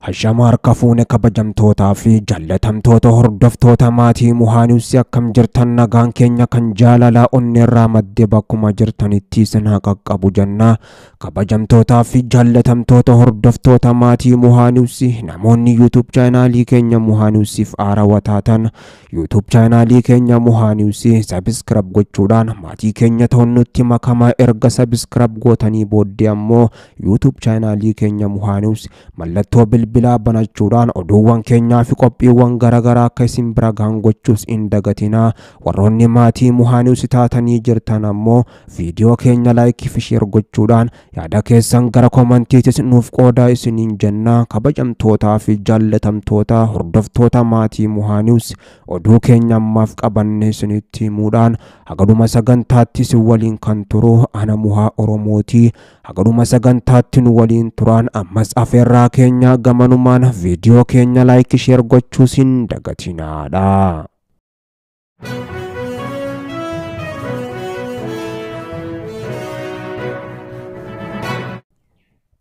Hashama harka fuune kabajamtootaa fi jallatamtoota hordoftoota maatii Muhaaniwsi akkam jirtan nagaan keenya kan jaalalaa onneerraa madde bakkuma jirtanitti isin haa qaqqabu jenna. Kabajamtootaa fi jallatamtoota hordoftoota maatii Muhaaniwsi namoonni YouTube chaanaalii keenya Muhaaniwsiif haarawaa taatan YouTube chaanaalii keenya Muhaaniwsi subscribe gochuudhaan maatii keenya ta'uun nutti makamaa erga subscribe gootanii booddee ammoo YouTube chaanaalii keenya Muhaaniwsi mallattoo bilbilaa banachuudhaan oduuwwan keenyaa fi qophiiwwan garaagaraa akka isin bira gahan gochuus hin dagatinaa. Warroonni maatii Muhaaniwsi taatanii jirtan ammoo viidiyoo keenya laayikii fi sheer gochuudhaan yaada keessan gara komantiitis nuuf qoodaa isiniin jenna. Kabajamtootaa fi jaallatamtoota hordoftoota maatii Muhaaniwsi oduu keenya ammaaf qabanne isinitti himuudhaan hagaduma sagantaatti isin waliin kan turu ana Muhaa Oromooti. Hagaduma sagantaatti nu waliin turaan ammas afeerraa keenya gamanumaan viidiyoo keenya laayikii sheer gochuus hin dagatinaadha.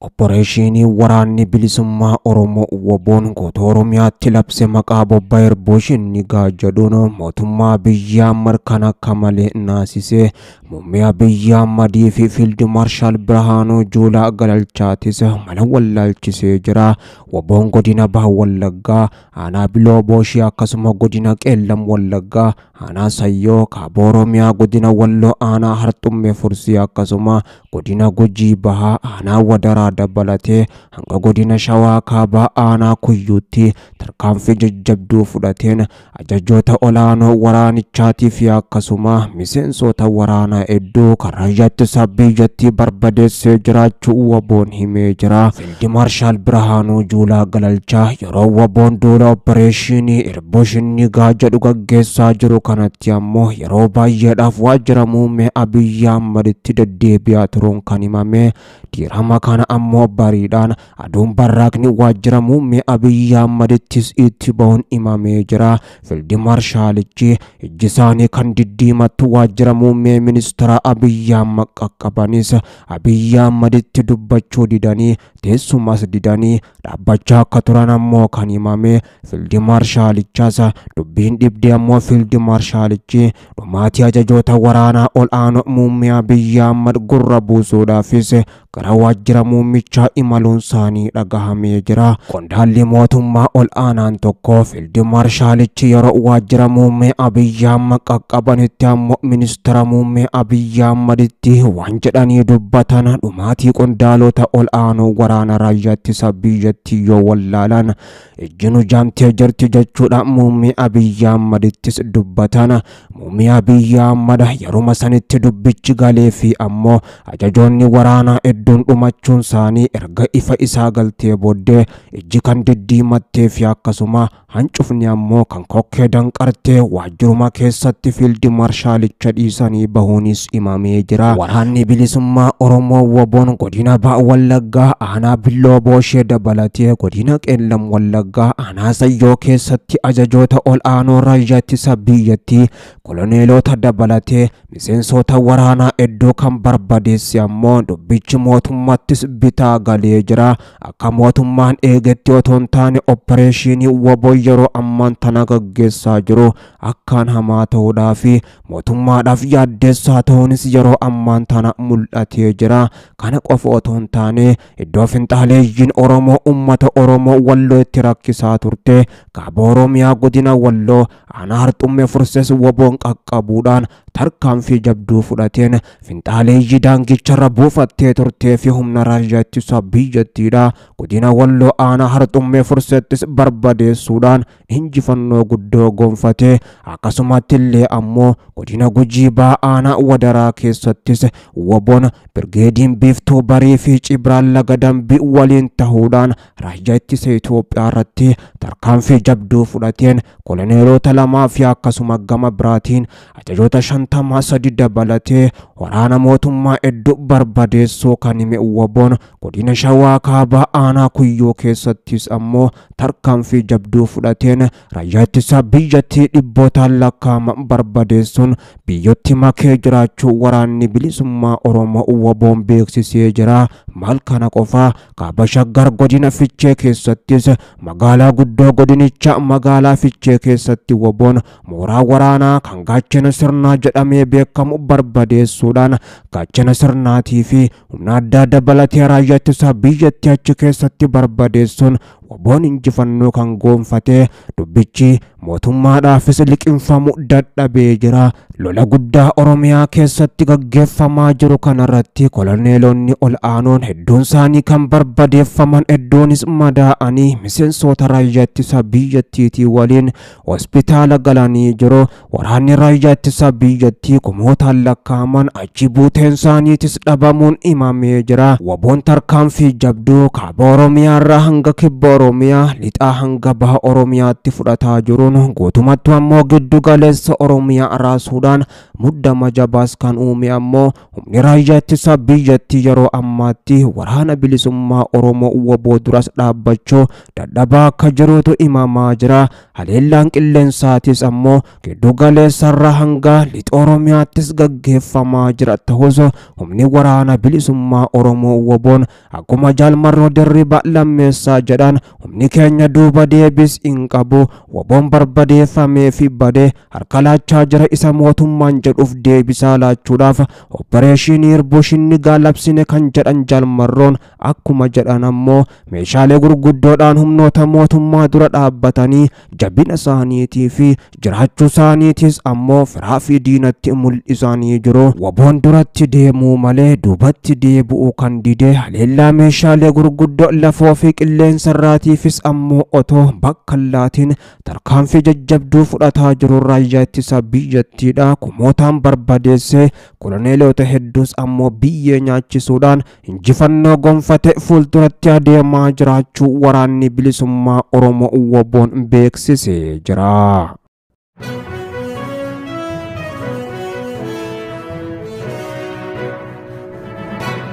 Opporeeshinii waraanni bilisummaa Oromoo WBOn goota Oromiyaatti labse maqaa Bobbaa Erbooshinnigaa jedhuun mootummaa biyyaa markan akka malee naasisee muummee Abiyyi Ahmadii fi Fiild Maarshaal Birhaanuu Juulaa Galalchaatis mala wallaalchisee jira. WBOn godina Baha Wallaggaa, aanaa Biloo Booshii akkasuma godina Qeellam Wallaggaa, aanaa Sayyoo, Kaaba Oromiyaa godina Walloo, aanaa Harxummee Fursii akkasuma godina Gujii Bahaa, aanaa Wadaraa dabalatee hanga godina Shawaa Kaabaa aanaa Kuyyuutti tarkaanfii jajjabduu fudhateen ajajoota olaanoo waraanichaatii fi akkasuma miseensota waraanaa hedduu kan raayyaa ittisa biyyattii barbadeessee jiraachuu WBOn himee jira. Fiild Maarshaal Birhaanuu Juulaa Galalchaa yeroo WBOn duula opporeeshinii Erbooshinnigaa jedhu gaggeessaa jiru kanatti ammoo yeroo baay'eedhaaf waajjira muummee Abiyyi Ahmaditti deddeebi'aa turuun kan himame. Diirama kana ammoo bariidhaan aduun barraaqni waajjira muummee Abiyyi Ahmadittis itti bahuun himamee jira. Fiild Maarshaalichi ijji isaanii kan diddiimattu waajjira muummee ministeera Abiyyi Ahmad qaqqabanis Abiyyi Ahmaditti dubbachuu didanii teessumas didanii dhaabbachaa akka turan ammoo kan himame. Fiild Maarshaalichaas dubbiin dhibdee ammoo Fiild Maarshaalichi dhumaatii ajajoota waraanaa ol aanoo muummee Abiyyi Ahmad gurra buusuudhaafis gara waajjira muummichaa imaluun isaanii dhagahamee jira. Qondaalli mootummaa ol aanaan tokko Fiild Maarshaalichi yeroo waajjira muummee Abiyyi Ahmad qaqqabanitti ammoo ministeera muummee Abiyyi Ahmaditti waan jedhanii dubbatan dhumaatii qondaalota ol aanoo waraana raayyaa ittisa biyyattii yoo wallaalan ijji nu jaamtee jirti jechuudha muummee Abiyyi Ahmadittis dubbatan. Muummee Abiyyi Ahmad yeruma sanitti dubbichi galee fi ammoo ajajoonni waraanaa hedduun dhumachuun isaanii erga ifa isaa galtee booddee ijji kan diddiimattee fi akkasuma hancufni ammoo kan kokkee danqartee waajjiruma keessatti Fiild Maarshaalicha dhiisanii bahuunis himamee jira. Waraanni bilisummaa Oromoo WBOn godina Baha Wallaggaa aanaa Billoo Booshee dabalatee godina Qeellam Wallaggaa aanaa Sayyoo keessatti ajajoota ol aanoo raayyaa ittisa biyyattii koloneelota dabalatee miseensota waraanaa hedduu kan barbadeesse ammoo dubbichi mootummaattis bitaa galee jira. Akka mootummaan eegetti otoo hin taane opporeeshinii WBO yeroo ammaan tana gaggeessaa jiru akkaan hamaa ta'uudhaa fi mootummaadhaaf yaaddeessaa ta'uunis yeroo ammaan tana mul'atee jira. Kana qofa otoo hin taane iddoo finxaaleeyyiin Oromoo uummata Oromoo Walloo itti rakkisaa turte kaaba Oromiyaa godina Walloo aanaa Harxummee Fursees WBOn qaqqabuudhaan tarkaanfii jabduu fudhateen finxaaleeyyii daangicharra buufattee turtee fi humna raayyaa ittisa biyyattiidha. Godina Walloo aanaa Harxummee Furseettis barbadeessuudhaan injifannoo guddoo gonfatee akkasumatti illee ammoo godina Gujii Bahaa aanaa Wadaraa keessattis WBOn birgeediin Biiftuu Barii fi Cibraan Laga Dambii waliin tahuudhaan raayyaa ittisa Itoophiyaa irratti tarkaanfii jabduu fudhateen koloneelota lamaa fi akkasuma gama biraatiin ajajoota 53 dabalatee waraana mootummaa hedduu barbadeessuu kan hime WBOn godina Shawaa Kaabaa aanaa Kuyyoo keessattis ammoo tarkaanfii jabduu fudhateen raayyaa ittisa biyyattii dhibbootaan lakkaa'aman barbadeessuun biyyootti makee jiraachuu waraanni bilisummaa Oromoo WBOn beeksisee jira. Maal kana qofaa kaaba Shaggar godina Fichee keessattis magaalaa guddoo godinichaa magaalaa Fichee keessatti WBOn mooraa waraanaa kan gaachana sirnaa jedhamee beekamu barbadeessuudhaan gaachana sirnaatii fi humna addaa dabalatee raayyaa ittisa biyyattii achi keessatti barbadeessuun WBOn injifannoo kan goonfatee dubbichi mootummaadhaafis liqinfamu dadhabee jira. Lola guddaa Oromiyaa keessatti gaggeeffamaa jiru kanarratti koloneelonni ol aanoon hedduun isaanii kan barbadeeffaman hedduunis madaa'anii miseensota raayyaa ittisa biyyattiitii waliin hospitaala galanii jiru. Waraanni raayyaa ittisa biyyattii kumootaan lakkaa'aman achi buuteen isaaniitis dhabamuun himamee jira. WBOn tarkaanfii jabduu kaaba Oromiyaa irraa hanga kibba Oromiyaa lixaa hanga baha Oromiyaatti fudhataa jiruun guutumatti ammoo giddu galeessa Oromiyaa raasuudhaan muddama jabaas kan uume ammoo humni raayyaa ittisa biyyattii yeroo ammaatti waraana bilisummaa Oromoo WBO duras dhaabbachuu dadhabaa akka jirutu himamaa jira. Haleellaan qilleensaatis ammoo giddu galeessarraa hanga lixa Oromiyaattis gaggeeffamaa jira. Ta'us humni waraana bilisummaa Oromoo WBOn akkuma Jaalmarroo Dirribii Lammeessaa jedhan humni keenya duuba deebis hin qabu. WBOn barbadeeffamee fi badee harka laachaa jira isa mootummaan jedhuuf deebisaa laachuudhaaf opereeshinii Hirbushinni gaalabsine kan jedhan Jaalmarroon akkuma jedhan ammoo meeshaalee gurguddoodhaan humnoota mootummaa dura dhaabbatanii jabina isaaniitii fi jiraachuu isaaniitis ammoo firaa fi diinatti mul'isanii jiru. WBOn duratti deemuu malee duubatti deebi'uu kan dide haleellaa meeshaalee gurguddoo lafoo fi qilleensa irraatiifis ammoo otoo bakka laatiin tarkaanfii jajjabduu fudhataa jiru raayyaa ittisa biyyattiidha. Kumootaan barbadeessee koloneelota hedduus ammoo biyyee nyaachisuudhaan injifannoo gonfate fuulduratti adeemaa jiraachuu waraanni bilisummaa Oromoo WBOn beeksisee jira.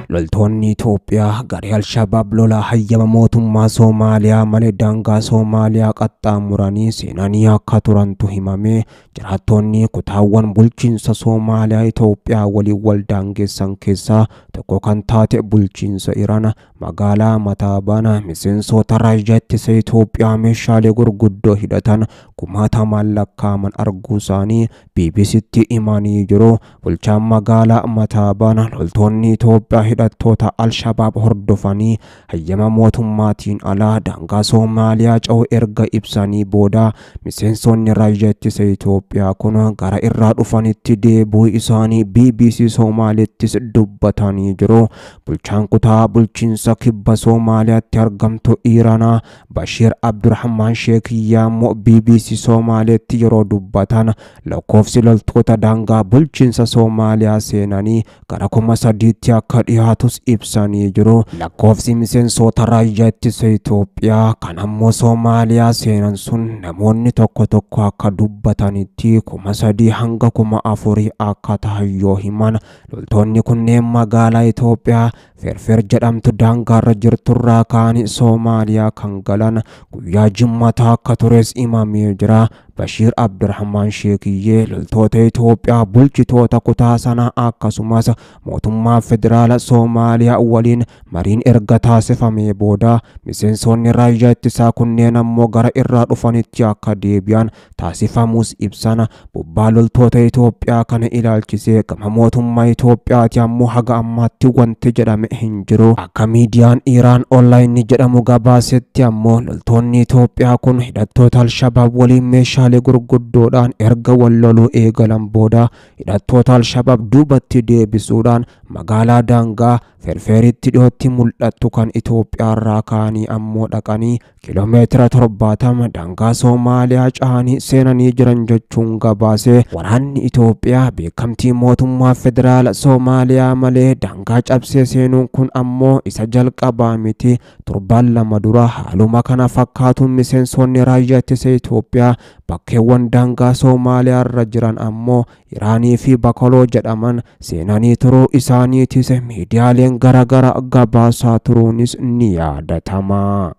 Loltoonni Itoophiyaa garee Alshabaab lolaa hayyama mootummaa Soomaaliyaa malee daangaa Soomaaliyaa qaxxaamuranii seenanii akka turantu himame. Jiraattonni kutaawwan bulchiinsa Soomaaliyaa Itoophiyaa waliin wal daangessan keessaa tokko kan taate bulchiinsa Iraan magaalaa Mataabaan miseensota raayyaa ittisa Itoophiyaa meeshaalee gurguddoo hidhatan kumaatamaan lakkaa'aman arguu isaanii BBCtti himanii jiru. Bulchaan magaalaa Mataabaan loltoonni Itoophiyaa hidhattoota Alshabaab hordofanii hayyama mootummaatiin alaa daangaa Soomaaliyaa ce'uu erga ibsanii booda miseensonni raayyaa ittisa Itoophiyaa kun gara irraa dhufanitti deebi'uu isaanii BBC Soomaaliittis dubbatanii jiru. Bulchaan kutaa bulchiinsa kibba Soomaaliyaatti argamtu Iiraanaa Bashiir Abdurrahmaan Sheekiyyaa immoo BBC Soomaaliitti yeroo dubbatan lakkoofsi loltoota daangaa bulchiinsa Soomaaliyaa seenanii gara 3000tti akka dhiyaatus ibsanii jiru. Lakkoofsi miseensota raayyaa ittisa Itoophiyaa kan ammoo Soomaaliyaa seenan sun namoonni tokko tokko akka dubbatanitti 3000 hanga 4000 akka ta'an yoo himan loltoonni kunneen magaalaa Itoophiyaa Ferfer jedhamtu daangaarra jirturraa ka'anii Soomaaliyaa kan galan guyyaa Jimmataa akka tures himamee jira. Bashiir Abdurrahmaan Sheekiyyee loltoota Itoophiyaa bulchitoota kutaa sanaa akkasumas mootummaa federaala Soomaaliyaa waliin mariin erga taasifamee booda miseensonni raayyaa ittisaa kunneen ammoo gara irraa dhufanitti akka deebi'an taasifamus ibsan. Bobbaa loltoota Itoophiyaa kana ilaalchisee gama mootummaa Itoophiyaati ammoo haga ammaatti wanti jedhame hin jiru. Akka miidiyaan Iraan Onlaayinii jedhamu gabaasetti ammoo loltoonni Itoophiyaa kun hidhattoota Alshabaab waliin meeshaalee gurguddoodhaan erga wal loluu eegalan booda hidhattoota Alshabaab duubatti deebisuudhaan magaalaa daangaa Ferferitti dhiyootti mul'attu kan Itoophiyaarraa ka'anii ammoo dhaqanii kiiloomeetira 70 daangaa Soomaaliyaa cahanii seenanii jiran jechuun gabaase. Waraanni Itoophiyaa beekamtii mootummaa federaala Soomaaliyaa malee daangaa cabsee seenuun kun ammoo isa jalqabaa miti. Torbaan lama dura haaluma kana fakkaatuun miseensonni raayyaa ittisa Itoophiyaa bakka Bakkeewwan daangaa Soomaaliyaa irra jiran ammoo Iraanii fi Bakoloo jedhaman seenanii turuu isaaniitis miidiyaaleen garaagaraa gabaasaa turuunis ni yaadatama.